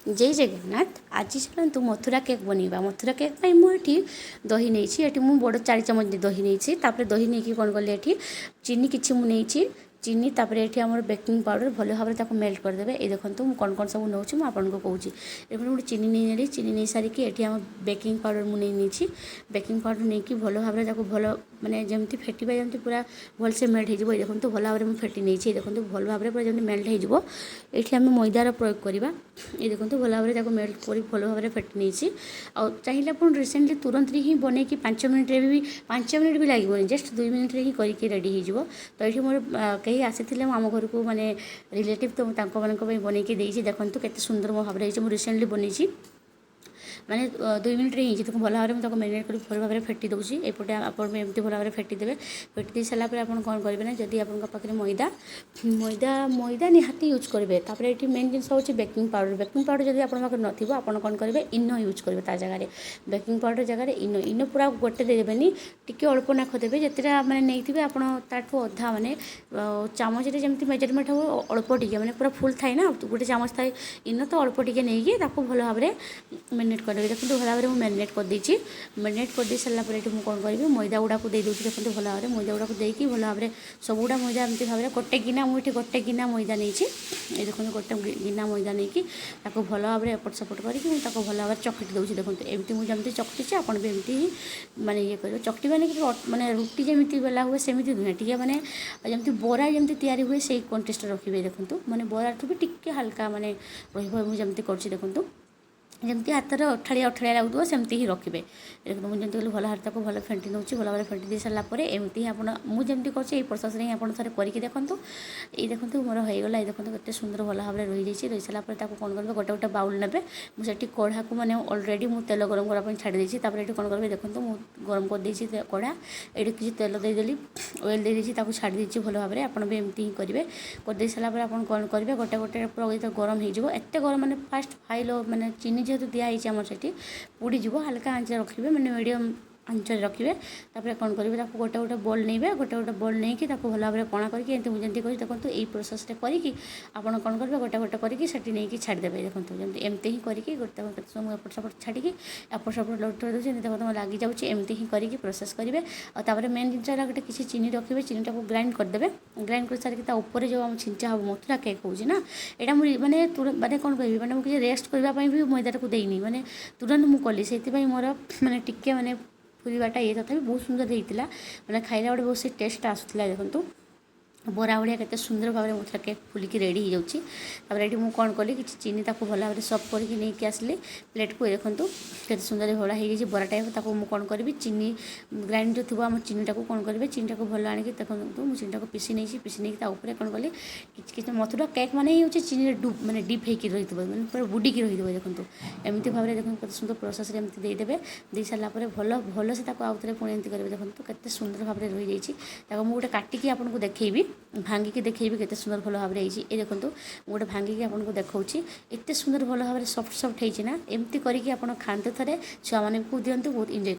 ଜୟ ଜଗନ୍ନାଥ। ଆଜି ଚାଲନ୍ତୁ ମଥୁରା କେକ୍ ବନେଇବା। ମଥୁରା କେକ୍ ପାଇଁ ମୁଁ ଏଠି ଦହି ନେଇଛି। ଏଠି ମୁଁ ବଡ଼ 4 ଚାମଚ ଦହି ନେଇଛି। ତାପରେ ଦହି ନେଇକି କ'ଣ କଲି, ଏଠି ଚିନି କିଛି ମୁଁ ନେଇଛି ଚିନି। ତାପରେ ଏଠି ଆମର ବେକିଂ ପାଉଡ଼ର, ଭଲ ଭାବରେ ତାକୁ ମେଲ୍ଟ କରିଦେବେ। ଏଇ ଦେଖନ୍ତୁ, ମୁଁ କ'ଣ କ'ଣ ସବୁ ନେଉଛି ମୁଁ ଆପଣଙ୍କୁ କହୁଛି। ଦେଖନ୍ତୁ, ଗୋଟେ ଚିନି ନେଇନେଲି। ଚିନି ନେଇସାରିକି ଏଠି ଆମ ବେକିଂ ପାଉଡ଼ର ମୁଁ ନେଇ ନେଇଛି। ବେକିଂ ପାଉଡ଼ର ନେଇକି ଭଲ ଭାବରେ ତାକୁ ଭଲ ମାନେ ଯେମିତି ଫେଟିବା, ଯେମିତି ପୁରା ଭଲସେ ମେଲ୍ଟ ହେଇଯିବ। ଏଇ ଦେଖନ୍ତୁ, ଭଲ ଭାବରେ ମୁଁ ଫେଟି ନେଇଛି। ଏଇ ଦେଖନ୍ତୁ, ଭଲ ଭାବରେ ପୁରା ଯେମିତି ମେଲ୍ଟ ହେଇଯିବ। ଏଇଠି ଆମେ ମଇଦାର ପ୍ରୟୋଗ କରିବା। ଏଇ ଦେଖନ୍ତୁ, ଭଲ ଭାବରେ ତାକୁ ମେଲ୍ଟ କରି ଭଲ ଭାବରେ ଫେଟି ନେଇଛି। ଆଉ ଚାହିଁଲେ ଆପଣ ରିସେଣ୍ଟଲି ତୁରନ୍ତରେ ହିଁ ବନେଇକି 5 ମିନିଟ୍ରେ ବି, 5 ମିନିଟ୍ ବି ଲାଗିବନି, ଜଷ୍ଟ 2 ମିନିଟ୍ରେ ହିଁ କରିକି ରେଡ଼ି ହେଇଯିବ। ତ ଏଇଠି ମୋର କେହି ଆସିଥିଲେ ମୁଁ ଆମ ଘରକୁ, ମାନେ ରିଲେଟିଭ୍, ତ ମୁଁ ତାଙ୍କମାନଙ୍କ ପାଇଁ ବନେଇକି ଦେଇଛି। ଦେଖନ୍ତୁ, କେତେ ସୁନ୍ଦର ମୋ ଭାବରେ ହେଇଛି। ମୁଁ ରିସେଣ୍ଟଲି ବନେଇଛି, ମାନେ 2 ମିନିଟ୍ରେ ହେଇଛି। ତାକୁ ଭଲ ଭାବରେ ମୁଁ ତାକୁ ମ୍ୟାରିନେଟ୍ କରି ଭଲ ଭାବରେ ଫେଟି ଦେଉଛି। ଏପଟେ ଆପଣ ବି ଏମିତି ଭଲ ଭାବରେ ଫେଟି ଦେବେ। ଫେଟି ଦେଇ ସାରିଲା ପରେ ଆପଣ କ'ଣ କରିବେ ନା, ଯଦି ଆପଣଙ୍କ ପାଖରେ ମଇଦା ମଇଦା ମଇଦା ନିହାତି ୟୁଜ୍ କରିବେ। ତାପରେ ଏଠି ମେନ୍ ଜିନିଷ ହେଉଛି ବେକିଂ ପାଉଡ଼ର। ବେକିଂ ପାଉଡ଼ର ଯଦି ଆପଣଙ୍କ ପାଖରେ ନଥିବ, ଆପଣ କ'ଣ କରିବେ, ଇନୋ ୟୁଜ୍ କରିବେ ତା ଜାଗାରେ। ବେକିଂ ପାଉଡ଼ର ଜାଗାରେ ଇନୋ। ଇନୋ ପୁରା ଗୋଟେ ଦେଇଦେବେନି, ଟିକେ ଅଳ୍ପ ନାଖ ଦେବେ। ଯେତେଟା ମାନେ ନେଇଥିବେ ଆପଣ, ତାଠୁ ଅଧା, ମାନେ ଚାମଚରେ ଯେମିତି ମେଜରମେଣ୍ଟ ହେବ, ଅଳ୍ପ ଟିକେ, ମାନେ ପୁରା ଫୁଲ୍ ଥାଏ ନା ଗୋଟେ ଚାମଚ ଥାଏ ଇନୋ, ତ ଅଳ୍ପ ଟିକେ ନେଇକି ତାକୁ ଭଲ ଭାବରେ ମ୍ୟାରିନେଟ୍ କରିଦେବେ। ଦେଖନ୍ତୁ, ଭଲ ଭାବରେ ମୁଁ ମ୍ୟାରିନେଟ୍ କରିଦେଇଛି। ମ୍ୟାରିନେଟ୍ କରିଦେଇ ସାରିଲା ପରେ ଏଠି ମୁଁ କ'ଣ କରିବି, ମଇଦା ଗୁଡ଼ାକୁ ଦେଇଦେଉଛି। ଦେଖନ୍ତୁ, ଭଲ ଭାବରେ ମଇଦା ଗୁଡ଼ାକୁ ଦେଇକି ଭଲ ଭାବରେ ସବୁଗୁଡ଼ା ମଇଦା ଏମିତି ଭାବରେ ଗୋଟେ ଗିନା, ମୁଁ ଏଠି ଗୋଟେ ଗିନା ମଇଦା ନେଇଛି। ଏ ଦେଖନ୍ତୁ, ଗୋଟେ ଗିନା ମଇଦା ନେଇକି ତାକୁ ଭଲ ଭାବରେ ଏପଟ ସେପଟ କରିକି ମୁଁ ତାକୁ ଭଲ ଭାବରେ ଚକଟି ଦେଉଛି। ଦେଖନ୍ତୁ, ଏମିତି ମୁଁ ଯେମିତି ଚକଟିଛି, ଆପଣ ବି ଏମିତି ହିଁ ମାନେ ଇଏ କରିବେ। ଚକଟି ମାନେ ମାନେ ରୁଟି ଯେମିତି ବେଲା ହୁଏ ସେମିତି ନୁହେଁ, ଟିକେ ମାନେ ଯେମିତି ବରା ଯେମିତି ତିଆରି ହୁଏ, ସେଇ କଣ୍ଟେଷ୍ଟ ରଖିବେ। ଦେଖନ୍ତୁ, ମାନେ ବରାଠୁ ବି ଟିକେ ହାଲକା ମାନେ ରହିବ। ମୁଁ ଯେମିତି କରୁଛି, ଦେଖନ୍ତୁ, ଯେମିତି ହାତରେ ଅଠାଳିଆ ଅଠାଳିଆ ଲାଗୁଥିବ, ସେମିତି ହିଁ ରଖିବେ। ଦେଖନ୍ତୁ, ମୁଁ ଯେମିତି କଲି, ଭଲ ହାତ ତାକୁ ଭଲ ଫେଣ୍ଟି ନେଉଛି। ଭଲ ଭାବରେ ଫେଣ୍ଟି ଦେଇ ସାରିଲା ପରେ ଏମିତି ହିଁ ଆପଣ, ମୁଁ ଯେମିତି କରୁଛି, ଏଇ ପ୍ରୋସେସ୍ରେ ହିଁ ଆପଣ ଥରେ କରିକି ଦେଖନ୍ତୁ। ଏଇ ଦେଖନ୍ତୁ, ମୋର ହେଇଗଲା। ଏଇ ଦେଖନ୍ତୁ, କେତେ ସୁନ୍ଦର ଭଲ ଭାବରେ ରହିଯାଇଛି। ରହି ସାରିଲା ପରେ ତାକୁ କ'ଣ କରିବେ, ଗୋଟେ ଗୋଟେ ବାଉଲ୍ ନେବେ। ମୁଁ ସେଠି କଢ଼ାକୁ ମାନେ ଅଲରେଡ଼ି ମୁଁ ତେଲ ଗରମ କରିବା ପାଇଁ ଛାଡ଼ି ଦେଇଛି। ତାପରେ ଏଠି କ'ଣ କରିବେ, ଦେଖନ୍ତୁ, ମୁଁ ଗରମ କରିଦେଇଛି କଢ଼ା। ଏଠି କିଛି ତେଲ ଦେଇଦେଲି, ଅଏଲ୍ ଦେଇଦେଇଛି, ତାକୁ ଛାଡ଼ି ଦେଇଛି ଭଲ ଭାବରେ। ଆପଣ ବି ଏମିତି ହିଁ କରିବେ। କରିଦେଇ ସାରିଲା ପରେ ଆପଣ କ'ଣ କରିବେ, ଗୋଟେ ଗୋଟେ ପୁରା ଯେତେବେଳେ ଗରମ ହେଇଯିବ, ଏତେ ଗରମ ମାନେ ଫାଷ୍ଟ ହାଇ ଲୋ, ମାନେ ଚିନି ଯେହେତୁ ଦିଆହେଇଛି ଆମର ସେଠି ପୋଡ଼ିଯିବ, ହାଲକା ଆଞ୍ଚ ରଖିବେ, ମାନେ ମିଡ଼ିୟମ୍ ଆଞ୍ଚରେ ରଖିବେ। ତାପରେ କ'ଣ କରିବେ, ତାକୁ ଗୋଟେ ଗୋଟେ ବଲ୍ ନେବେ। ଗୋଟେ ଗୋଟେ ବଲ୍ ନେଇକି ତାକୁ ଭଲ ଭାବରେ କଣା କରିକି, ଏମିତି ମୁଁ ଯେମିତି କରୁଛି, ଦେଖନ୍ତୁ, ଏଇ ପ୍ରୋସେସ୍ରେ କରିକି ଆପଣ କ'ଣ କରିବେ, ଗୋଟେ ଗୋଟେ କରିକି ସେଠି ନେଇକି ଛାଡ଼ିଦେବେ। ଦେଖନ୍ତୁ, ଯେମିତି ଏମିତି ହିଁ କରିକି ଗୋଟେ କେତେ ସମୟ ଏପଟ ସେପଟ ଛାଡ଼ିକି ଏପଟ ସେପଟ ଲଉଟେଇ ଦେଉଛି। ଏମିତି ଦେଖନ୍ତୁ, ଲାଗିଯାଉଛି। ଏମିତି ହିଁ କରିକି ପ୍ରୋସେସ୍ କରିବେ। ଆଉ ତାପରେ ମେନ୍ ଜିନିଷ ହେଲା, ଗୋଟେ କିଛି ଚିନି ରଖିବେ, ଚିନିଟାକୁ ଗ୍ରାଇଣ୍ଡ କରିଦେବେ। ଗ୍ରାଇଣ୍ଡ କରିସାରିକି ତା ଉପରେ ଯେଉଁ ଆମ ଛିଞ୍ଚା ହେବ, ମଥୁରା କେକ୍ ହେଉଛି ନା ଏଇଟା, ମୁଁ ମାନେ ମାନେ କ'ଣ କହିବି, ମାନେ ମୁଁ କିଛି ରେଷ୍ଟ କରିବା ପାଇଁ ବି ମଇଦାଟାକୁ ଦେଇନି, ମାନେ ତୁରନ୍ତ ମୁଁ କଲି। ସେଇଥିପାଇଁ ମୋର ମାନେ ଟିକେ ମାନେ ଫୁଲିବାଟା ଇଏ, ତଥାପି ବହୁତ ସୁନ୍ଦର ହେଇଥିଲା। ମାନେ ଖାଇଲା ବେଳେ ବହୁତ ସେ ଟେଷ୍ଟଟା ଆସୁଥିଲା। ଦେଖନ୍ତୁ, ବରା ଭଳିଆ କେତେ ସୁନ୍ଦର ଭାବରେ ମଥୁରା କେକ୍ ଫୁଲିକି ରେଡ଼ି ହେଇଯାଉଛି। ତାପରେ ଏଠି ମୁଁ କ'ଣ କଲି, କିଛି ଚିନି ତାକୁ ଭଲ ଭାବରେ ସଫ୍ଟ କରିକି ନେଇକି ଆସିଲି ପ୍ଲେଟ୍କୁ। ଦେଖନ୍ତୁ, କେତେ ସୁନ୍ଦର ଭଳିଆ ହେଇଯାଇଛି ବରା ଟାଇପ୍। ତାକୁ ମୁଁ କ'ଣ କରିବି, ଚିନି ଗ୍ରାଇଣ୍ଡ ଯେଉଁ ଥିବ ଆମ ଚିନିଟାକୁ କ'ଣ କରିବେ, ଚିନିଟାକୁ ଭଲ ଆଣିକି, ଦେଖନ୍ତୁ, ମୁଁ ଚିନିଟାକୁ ପିସି ନେଇଛି। ପିସି ନେଇକି ତା ଉପରେ କ'ଣ କଲି, କିଛି କିଛି, ମଥୁରା କେକ୍ ମାନେ ହିଁ ହେଉଛି ଚିନିରେ ଡୁବ୍, ମାନେ ଡିପ୍ ହେଇକି ରହିଥିବ, ମାନେ ପୁରା ବୁଡ଼ିକି ରହିଥିବ। ଦେଖନ୍ତୁ, ଏମିତି ଭାବରେ, ଦେଖନ୍ତୁ, କେତେ ସୁନ୍ଦର ପ୍ରୋସେସ୍ରେ ଏମିତି ଦେଇଦେବେ। ଦେଇ ସାରିଲା ପରେ ଭଲ ଭଲସେ ତାକୁ ଆଉଥରେ ପୁଣି ଏମିତି କରିବେ। ଦେଖନ୍ତୁ, କେତେ ସୁନ୍ଦର ଭାବରେ ରହିଯାଇଛି। ତାକୁ ମୁଁ ଗୋଟେ କାଟିକି ଆପଣଙ୍କୁ ଦେଖେଇବି, ଭାଙ୍ଗିକି ଦେଖେଇବି କେତେ ସୁନ୍ଦର ଭଲ ଭାବରେ ହେଇଛି। ଏ ଦେଖନ୍ତୁ, ମୁଁ ଗୋଟେ ଭାଙ୍ଗିକି ଆପଣଙ୍କୁ ଦେଖାଉଛି। ଏତେ ସୁନ୍ଦର ଭଲ ଭାବରେ ସଫ୍ଟ ସଫ୍ଟ ହେଇଛି ନା, ଏମିତି କରିକି ଆପଣ ଖାଆନ୍ତୁ ଥରେ, ଛୁଆମାନଙ୍କୁ ଦିଅନ୍ତୁ, ବହୁତ ଏନ୍ଜୟ